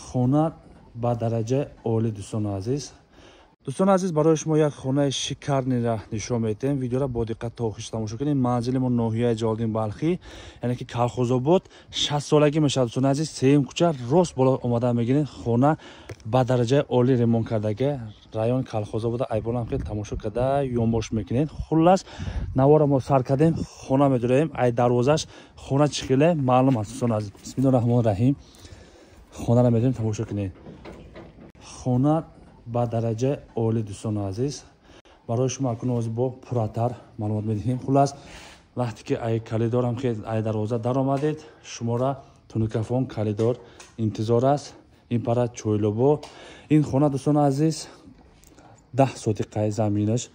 Хона ба дараҷаи олӣ, дӯстони азиз. Дӯстони азиз, барои шумо як хонаи шикарниро нишон медиҳем. Видеоро бо диққат то охирш тамошо кунед. Манзили мо ноҳияи Ҷалолиддин Балхӣ, яъне ки Калхозобод, 60 солагӣ мешавад, дӯстони азиз. Сеюм кӯча рост боло омада мегиред. Хона ба дараҷаи олӣ ремонт кардагӣ, район Калхозобода. Айболам хел тамошо карда ёнбош мекунед. Хуллас, навора мо сар кардем, хона медураем. Ай дарвозаш хона чӣ хеле маълум аст, дӯстони азиз. Бисмиллоҳи раҳмони раҳим. Хонаро медурем, тамошо кунед. Хона ба дараҷаи олӣ, дӯстони азиз. Барои шумо акнун ҳозир бо пурратар маълумот медиҳем. Хуллас, вақте ки ай калидорам ки ай дарвоза даромадед, шуморо тунукафон калидор интизор аст. Ин пара чойлобо. Ин хона, дӯстони азиз, 10 сотиқаи заминаш,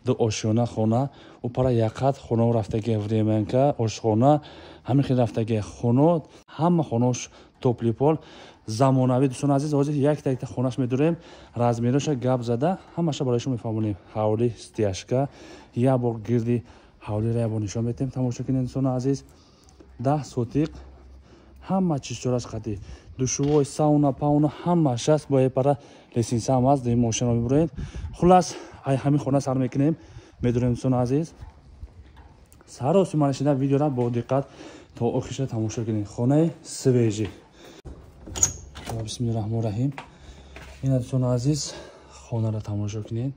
ду ошёна хона. Ӯ пара яқат хонао рафтаги, временка, ошхона, ҳамин хел рафтаги хоно. Ҳама хонаош тёплый пол, замонавӣ, дӯстони азиз. Ҳозир якта якта хонаш медурем, размероша гап зада ҳамаша барои шумо мефаҳмонем. Ҳавли стяжка, як бор гирди ҳавлиро як бор нишон медиҳем, тамошо кунед, дӯстони азиз. 10 сотиқ, ҳама чизчораш қатӣ, душевой, сауна пауна ҳамааш аст. Бо пара лестница ҳам аст, дим мошинро мебуроед. Хуллас, ай ҳамин хона сар мекунем, медурем, дӯстони азиз. Саросима нашида видеора бо диққат то охирша тамошо кунед. Хонаи свежий. Бисмиллоҳи раҳмони раҳим. Ина, дӯстони азиз, хонаро тамошо кунед.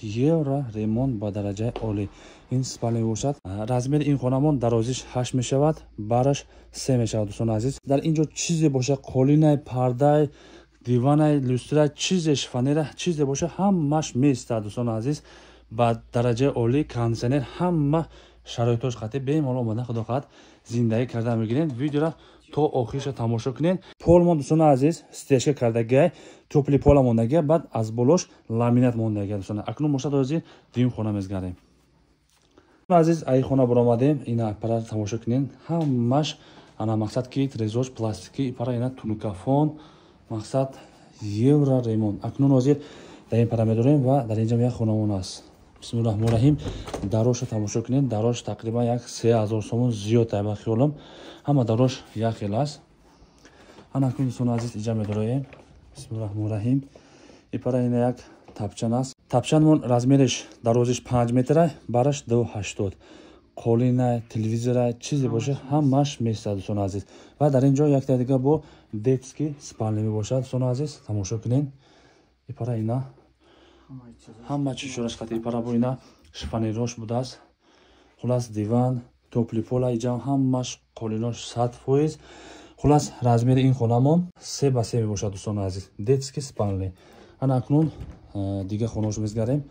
Евро ремонт ба дараҷаи олӣ. Ин спальня мебошад. Размери ин хонамон дарозиш 8 мешавад, бараш 3 мешавад, дӯстони азиз. Дар ин ҷо чизе боша, қолинай, пардай, диванай, люстра, чизе, шифоньера, чизе боша, ҳамаш меистад, дӯстони азиз. Ба дараҷаи олӣ, кондитсионер, ҳама шароитош қатӣ, бемалол омада, худо хоҳад, зиндагӣ карда мегирем. Видеоро то охирша тамошо кунед. Полмон, дӯстони азиз, стяжка кардагиай, тёплый пола мондагиай, баъд аз болош ламинат мондагиай, дӯстони. Акнун бошад, ҳозир дуюм хона мезгарем. Азиз, ай хона баромадем. Ина пара тамошо кунед, ҳамаш ана мақсад ки трезош пластики, пара ина тунукафон, мақсад евро ремонт. Акнун ҳозир дар ин пара медорем ва дар инҷа як хонамон аст. Бисмиллоҳи раҳмони раҳим. Дароша тамошо кунед. Дарош тақрибан як 3000 сомон зиёд, ба хиёлам, ҳама дарош як хел аст. Ана акнун, дӯстони азиз, иҷа медороем. Бисмиллоҳи раҳмони раҳим. Ипара ина як тапчан аст. Тапчанмон размериш дарозиш 5 метра, бараш 2,80. Қолина, телевизора, чизе боша, ҳамаш местад, дӯстони азиз. Ва дар ин ҷо якта дига бо детский спальня мебошад, дӯстони азиз, тамошо кунед. Ипара ина ҳама чизшораш қатӣ, ипара бо ина шифоньерош будааст. Хуллас, диван, тёплый пола, иҷа ҳамаш қолинош 100%. Хуллас, размери ин хонамон 3 ба 3 мебошад, дӯстони азиз, детский спальня. Ана акнун дига хонаошо мезгарем.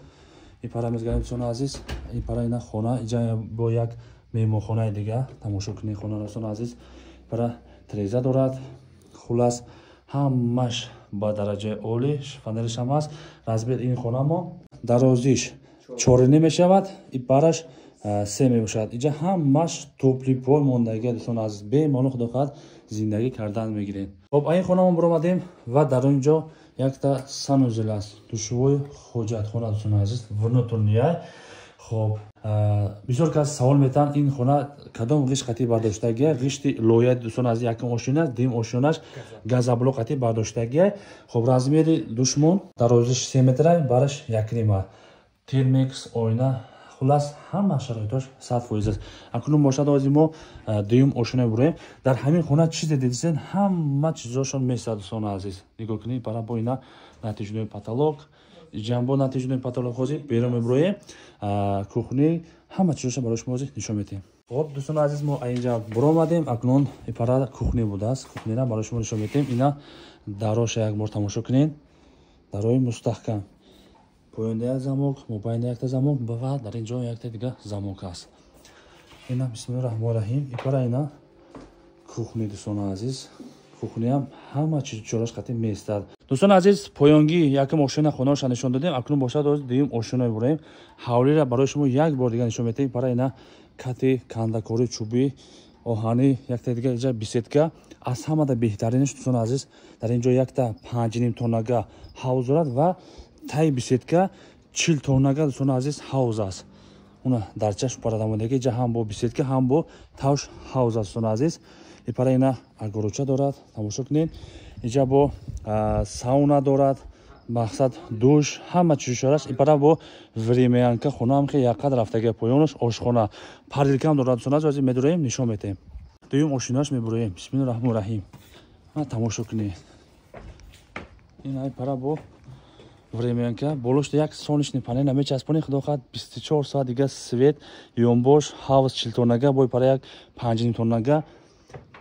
Ипара мезгарем, дӯстони азиз. Ипара ина хона, иҷа бо як меҳмонхонаи дига, тамошо кунед хонаро, дӯстони азиз. Ипара треза дорад. Хуллас, ҳамаш ба дараҷаи олӣ, шифоньераш ҳам аст. Размери ин хонамо дарозиш 4,5 мешавад, бараш 3 мебошад. Иҷа ҳамаш тёплый пол мондагия, дӯстони азиз, бемалол, худо хоҳад, зиндагӣ кардан мегирем. Хоб, ин хонамон баромадем ва дар он ҷо якта санузел аст, душевой, ҳоҷатхона, дӯстони азиз, внутренняя. Хоб, бисёр кас савол метаҳанд, ин хона кадом ғишт қатӣ бардоштагия. Ғишти лоя, дӯстони азиз, якум ошёна, дуюм ошёнаш газоблок қатӣ бардоштагия. Хоб, размери душмон дарозиш 3 метра, бараш 1,5, термекс, оина, хуллас, ҳама шароитош 100% аст. Акнун бошад, ҳозир мо дуюм ошёна мебуроем. Дар ҳамин хона чизе дидисен, ҳама чизошон месад, дӯстони азиз. Нигоҳ кунед, бара бо ина натяжной потолок, ҷамбо натяжной потолок. Ҳозир берун мебуроем, кухни, ҳама чизоша барои шумо ҳозир нишон медиҳем. Хоб, дӯстони азиз, мо инҷа буромадем. Акнун ипара кухни будааст, кухнира барои шумо нишон медиҳем. Ина дароша як бор тамошо кунед, дарои мустаҳкам. Поёнда як замок, мобайнда якта замок ва дар ин ҷо якта дига замок аст. Ина, бисмиллоҳи раҳмони раҳим, ипара ина кухни, дӯстони азиз. Кухниам ҳама чиз чораш қатӣ меистад. Дӯстони азиз, поёнгӣ якум ошёна хонаоша нишон додем. Акнун бошад, ҳозир дуюм ошёна мебуроем. Ҳавлиро барои шумо як бор дига нишон медиҳем. Пара ина кати кандакории чӯбӣ, оҳанӣ, якта дига иҷа беседка. Аз ҳамада беҳтаринаш, дӯстони азиз, дар ин ҷо якта 5,5 тоннага ҳавз дорад ва таи беседка 40 тоннага, дӯстони азиз, ҳавз аст. Уна дарчаш парадамодаги, иҷа ҳам бо беседка, ҳам бо тавш ҳавз аст, дӯстони азиз. Ипара ина огородча дорад, тамошо кунед. Иҷа бо Сауна дорад, мақсад душ, ҳама чизшораш. Ипара бо времянка хонаам ки якқад рафтага поёнаш ошхона, парилкам дорад дӯстони азиз. Ҳозир медуроем, нишон метаҳем. Дуюм ошиноаш мебуроем. Бисмиллоҳи раҳмони раҳим. Ма тамошо кунед. Ин ай пара бо времянка болошта як солнечный панел намечаспонӣ, худо хоҳад 24 соат дига свет, ёнбош ҳавз 40 тоннага, бой пара як 5,5 тоннага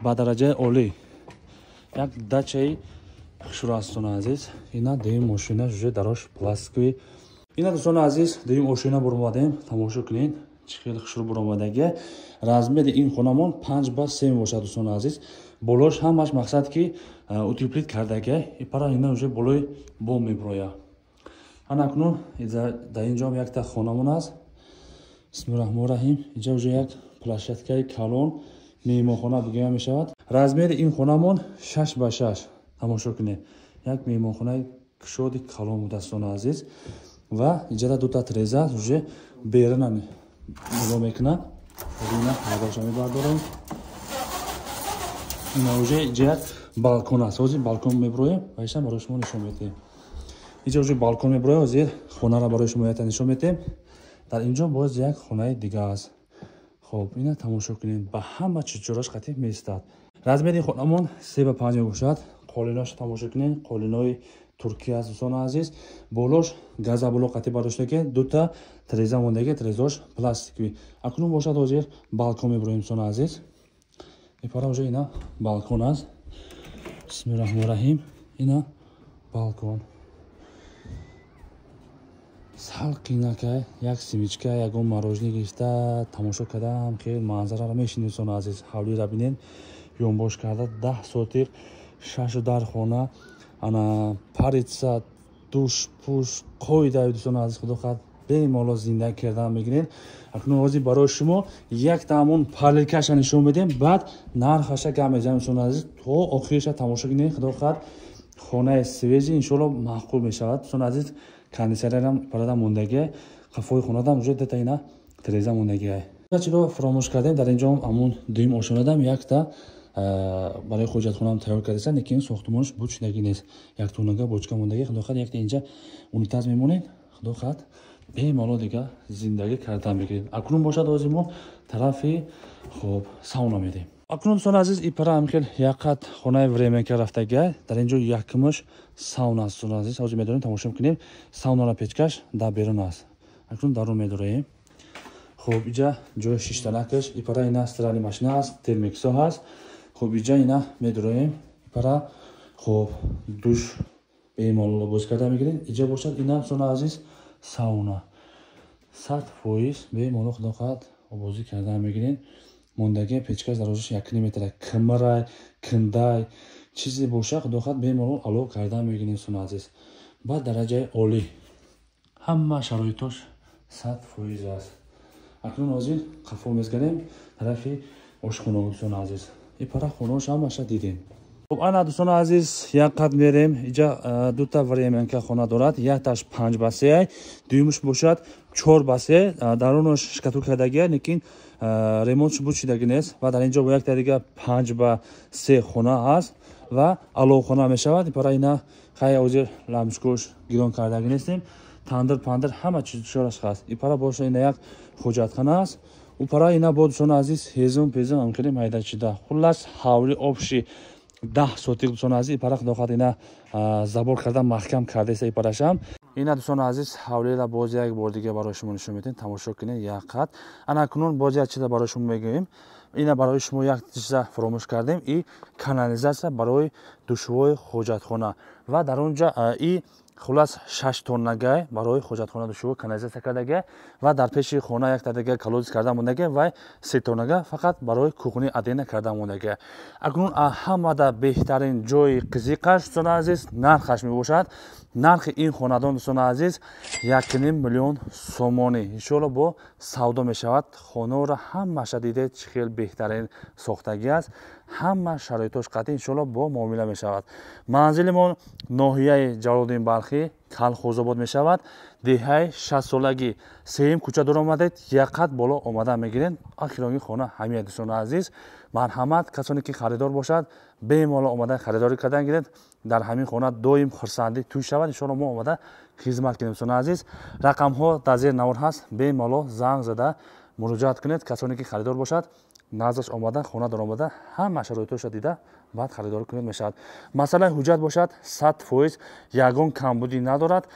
ба дараҷаи олӣ. Як дачаи хушрӯ аст, дӯстони азиз. Ина дуюм мошина уже дарош пластиковый. Ина, дӯстони азиз, дуюм ошина буромадем, тамошо кунед, чӣ хеле хушрӯ буромадагия. Размери ин хонамон 5 ба 3 мебошад, дӯстони азиз. Болош ҳамаш мақсад ки утеплить кардагия. Ипара ина уже болои бом мебурояд. Ана акнун дар ин ҷоам якта хонамон аст. Бисмиллоҳи раҳмони раҳим. Инҷа уже як площадкаи калон, меҳмонхона бигӯям мешавад. Размери ин хонамон 6 ба 6. Тамошо кунед, як меҳмонхонаи кушоди калон буд, дӯстони азиз. Ва иҷада дута треза уже берина нигоҳ мекунад. Ина пардаша мебардорем. Ина уже иҷа як балкон аст. Ҳозир балкон мебуроем ва ишам барои шумо нишон медиҳем. Инҷа уже балкон мебуроем. Ҳозир хонаро барои шумо якта нишон медиҳем. Дар инҷо боз як хонаи дига аст. Хоб, ина тамошо кунед, ба ҳама чизҷораш қатиб меистад. Размери хонамон 3 ба 5 мебошад. Қолиноша тамошо кунед, қолинои туркия аст, дӯстони азиз. Болош газоблок қатиб бардоштаги, дута треза мондаги, трезош пластиковый. Акнун бошад, ҳозир балкон мебуроем, дӯстони азиз. Ипара уже ина балкон аст. Бисмиллоҳи раҳмони раҳим. Ина балкон. Сал қинакай, як семечка, ягон мороженое гирифта, тамошо кардам, хел манзараро мешинед, дӯстони азиз. Ҳавлиро бинед, ёнбош карда 10 сотир, шашу дар хона, ана парица, душ пуш қоида, дӯстони азиз. Худо хоҳад, бемалол зиндагӣ кардан мегиред. Акнун ҳозир барои шумо якта ҳамон парилкаша нишон медиҳем, баъд нархаша гап мезанем, дӯстони азиз. То охириша тамошо кунед. Худо хоҳад, хонаи свежий, иншоалло, маъқул мешавад, дӯстони азиз. Кондиционерам парада мондагия, қафои хонадам уже дета ина треза мондагия. Чиро фаромӯш кардем? Дар инҷо ҳамон дуюм ошонадам якта барои ҳоҷатхонаам тайёр кардасан, лекин сохтмонаш буд шудагӣ нест. Як тоннага бочка мондагӣ. Худо хоҳад, якта инҷа унитаз мемонед, худо хоҳад, бемалол дига зиндагӣ кардан мегиред. Акнун бошад, ҳозир мо тарафи хоб сауна медиҳем. Акнун, дӯстони азиз, ипара ҳамхел якқат хонаи временка рафтагия. Дар инҷо якумаш сауна аст, дӯстони азиз. Ҳозир медорем, тамошо мекунем. Саунара печкаш дар берун аст. Акнун дарун медороем. Хуб, иҷа ҷои шиштанакаш. Ипара ина стиральный машина аст, термиксо ҳаст. Хуб, иҷа ина медороем. Ипара хуб душ бемалол боз карда мегирем. Иҷа бошад, ина, дӯстони азиз, сауна 100% бемалол, худо хоҳад, обозӣ карда мегирем. Мондагия печкаш дарозаш 1,5 метра, кимирай, киндай, чизе боша, худо хоҳад, бемалол алов карда мегирем, дӯстони азиз. Ба дараҷаи олӣ ҳама шароитош 100% аст. Акнун ҳозир қафо мезганем тарафи ошхона, дӯстони азиз. Ипара хонаош ҳамаша дидем. Хуб, ана, дӯстони азиз, як қад мерем. Иҷа дута временка хона дорад. Якташ 5 ба 3, дуюмаш бошад 4 ба 3. Дарунош штукатур кардагия, лекин ремонтш буд шудагӣ нест. Ва дар инҷо бо якта дига 5 ба 3 хона ҳаст ва аловхона мешавад. Ипара ина хай ҳозир лампочкош гирон кардагӣ нестем. Тандир пандир ҳама чиз душораш ҳаст. Ипара боша, ина як ҳоҷатхона аст. Упара ина бо, дӯстони азиз, ҳезум пезум ҳамхеле майда чида. Хуллас, ҳавли общий 10 сотик, дӯстони азиз. Ипара, худо хоҳад, ина забор карда маҳкам кардаиста ипарашам. Ина, дӯстони азиз, ҳавлиро боз як бор дига барои шумо нишон медиҳем. Тамошо кунед як қад. Ана акнун боз як чиза барои шумо мегӯем. Ина барои шумо як чиза фаромӯш кардем: и канализатсия барои душвои ҳоҷатхона. Ва дар он ҷа и хуллас 6 тоннагай барои ҳоҷатхона, душвои канализатсия кардагай. Ва дар пеши хона якта дига колодец карда мондагай ва 3 тоннага фақат барои кухни отдельно карда мондагай. Акнун ҳамада беҳтарин ҷои қизиқаш, дӯстони азиз, нархаш мебошад. Нархи ин хонадон, дӯстони азиз, 1,5 миллион сомонӣ. Иншоалло, бо савдо мешавад. Хонаро ҳамаша дидед, чӣ хел беҳтарин сохтагӣ аст, ҳама шароитош қатъи. Иншоалло, бо муомила мешавад. Манзилимон ноҳияи Ҷалолиддин Балхӣ, Калхозобод мешавад, деҳаи Шастсолагӣ, сеюм кӯча дуромадед, як қад боло омада мегиред. Ахиронги хона ҳамия, дӯстони азиз. Марҳамат, касоне ки харидор бошад. Бемалол омада харидорӣ кардан гиред. Дар ҳамин хона доим хурсандӣ тӯй шавад. Иншоалло, мо омада хизмат кунем. Дӯстони азиз, рақамҳо дар зери навор ҳаст, бемалол занг зада муроҷиат кунед. Касоне ки харидор бошад, наздаш омада, хона даромада, ҳама шароитоша дида, баъд харидорӣ кунед мешавад. Масъалаи ҳуҷҷат бошад, 100% ягон камбудӣ надорад.